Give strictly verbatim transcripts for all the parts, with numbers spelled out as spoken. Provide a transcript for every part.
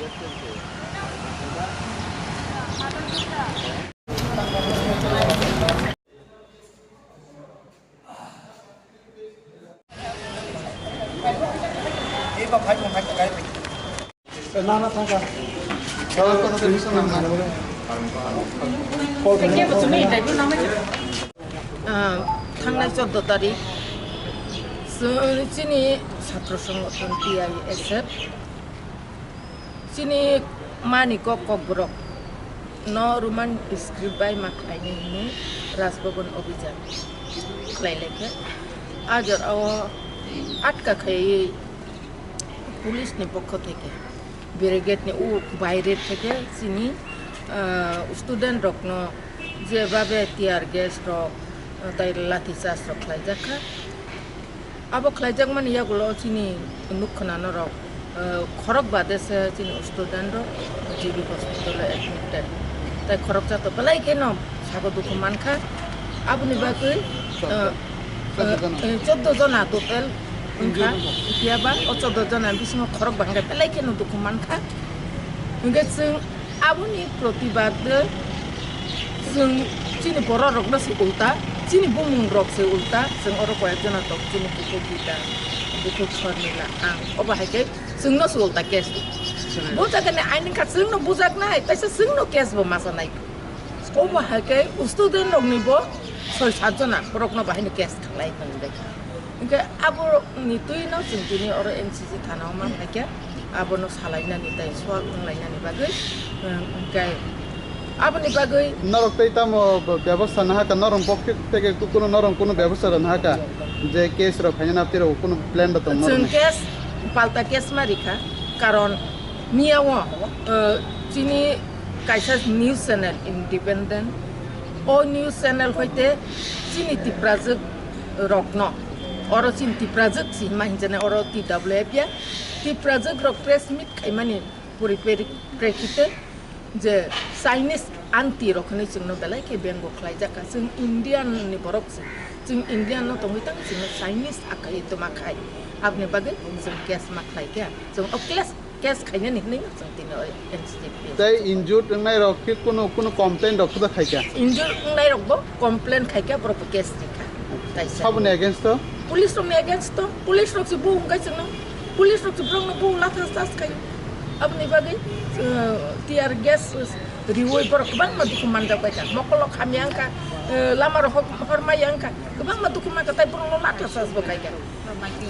Ah, thangnai choddo tarik, chwng chini satro songothon T I S F, chini mani kok kokborok no Roman script bai ma khlainai hinwi Rajbhavan obhijan khlai laikha. A jora o atka khaiwi police ni pokho theke, brigade ni u baire theke chini, ah, student rokno jebabe tear gas rok, ah, tai lathi charge rok khlaijakha. Abo khlaijakmani yagulo chini nuk khwna norok, ah, khorok bade se chini student rok G B hospital o admitted. Tai khoroksa to belai kheno sago dukhu mankha. Aboni bagwi, ah, ah, eh, choddo jona total wngkha. Phiya ba o choddo jona bisingo khorok bangkhe belai kheno dukhu mankha. Hwnkhe chwng aboni protibad chwng chini borok rokno se ulta, chini bumung rok se ulta, chwng oro koyek jona tok, chini bukhuk Gita, bukhuk Sormila, ang obo hai khe chwngno se ulta case. Bujakani aini kha chwngno bujaknai, taisa chwngno case bo masa nai. Obo hai khe student rokni bo soi sat jona borokno bahai no case khlai tong dai. Hwnkhe abo ni twi no chwng tini oro N C C thana o ma phai khe abono salainani tai swal wnglainani bagwi, hwnkhe aboni bagwi norok tei tamo bebostha nahaka, norok pokhe teke kuno norok kuno bebostha rw nahaka je case rok khaina napti rok kuno plan rw tong norok chwng nai? Case palta case ma rikha, karon miya o, eh, chini kaisa news channel independent, o news channel hoite chini Tiprajwk rokno, oro chini Tiprajwk si hima hinjane oro T W F ya, Tiprajwk rok press meet khaimani pori peri-, prekite je Chinese anti rok hinwi chwngno belai khe bengo khlaijakha. Chwng Indian ni borok se, chwng Indian no tongwi tang chwngno Chinese akai toma khai, aboni bagwi chwng case ma khlai kha. Chwng o case, case khainani hinwi no chwng tini o N C C P. Tei injured wngnai rok khe kuno, kuno complain rok khe khai kha? Injured wngnai rok bo complain khai kha, borok bo case ri kha. Kaisa. Saboni against o? Police rokni against o. Police rok se bo wngkha chwngno. Police rok se borokno bo latha charge khai. Aboni bagwi, eh, tear gas riwi borok kwbangma dukhu manjak bai kha. Mokolo khamya wngkha, eh, lama rok hor-, hormaya wngkha. Kwbangma dukhu mankha tai borokno latha charge bo khai kha.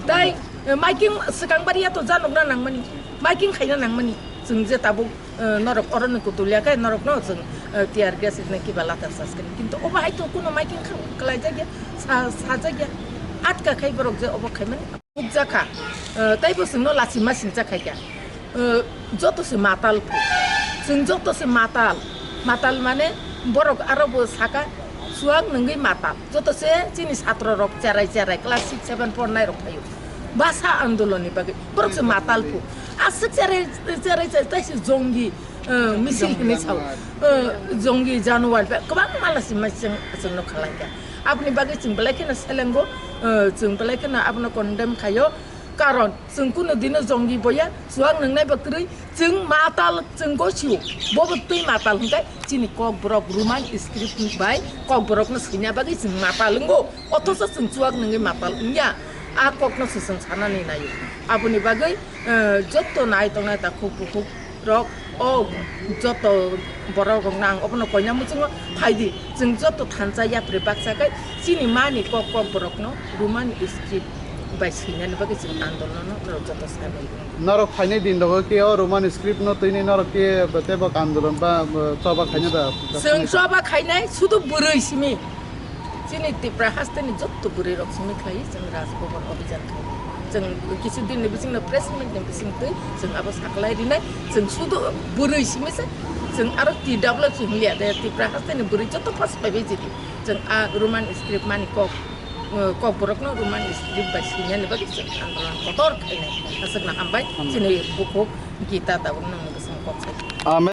Tai, eh, miking swkang bariya to janokna nangmani. Miking khaina nangmani. Chwng je tabuk, eh, norok oroni kutulia khe norokno chwng, eh, tear gas rina kiba latha charge kani. Kintu obo hai to kuno miking kha-, khlaijakya, sa-, sajakya. Atka khai borok je obo khaimani. Nukjakha, eh, taibo chwngno lachima singcha khaikha. Eh, joto se matal phu. Chwng joto se matal. Matal mane borok aro bo saka, chuak nungwi matal. Joto se chini satro rok cherai cherai class six seven pornai rok phaio. Bhasha andolon ni bagwi borok se matal phu. Aswk cherai cherai cherai tai se jongi, eh, misil hinwi sao. Eh, jongi januar ba kwbangma lachima chwng, chwngno khlaikha. Aboni bagwi chwng belai kheno selengo, eh, chwng belai kheno abono condemn khaio. Karon chwng kuno dino jongi boya, chuak nungnai bo kwrwi, chwng matal, chwng gosio, bobo twi matal hwnkhe chini kokborok Roman script bai kokborokno swina bagwi chwng matal wngo, othocho chwng chuak nungwi matal wngya, a kokno se chwng sanani naio. Aboni bagwi, eh, jotto nai tongnai takhuk bukhuk rok, o joto borok rok nang obono koina muchungo phaidi, chwng joto thansa yapri baksa khai chini mani kok kok borokno Roman script bai swinani bagwi chwng andolon no norok joto sanwi. Norok phainai din rogo khe o Roman script no twini norok khe tebo andolon ba, ba choba khaina da? Chwng choba khainai sudu bwrwi simi. Chini Tipra hasteni jotto bwrwi rok simi khlai, chwng Rajbhavan obhijan khlai. Chwng kisu din ni bising no press meet ni bising twi chwng abo saklai rinai. Chwng sudu bwrwi simi se, chwng aro T W F hinliya de, Tipra hasteni bwrwi jotto first bai bai jidi. Chwng a Roman script mani kok, eh, kok borok no Roman script bai swinani bagwi chwng andolon kotor khainai. Aswk no hambai. Hambai. Chini bukhuk Gita tabuk nang bwswng kok sai. Amen.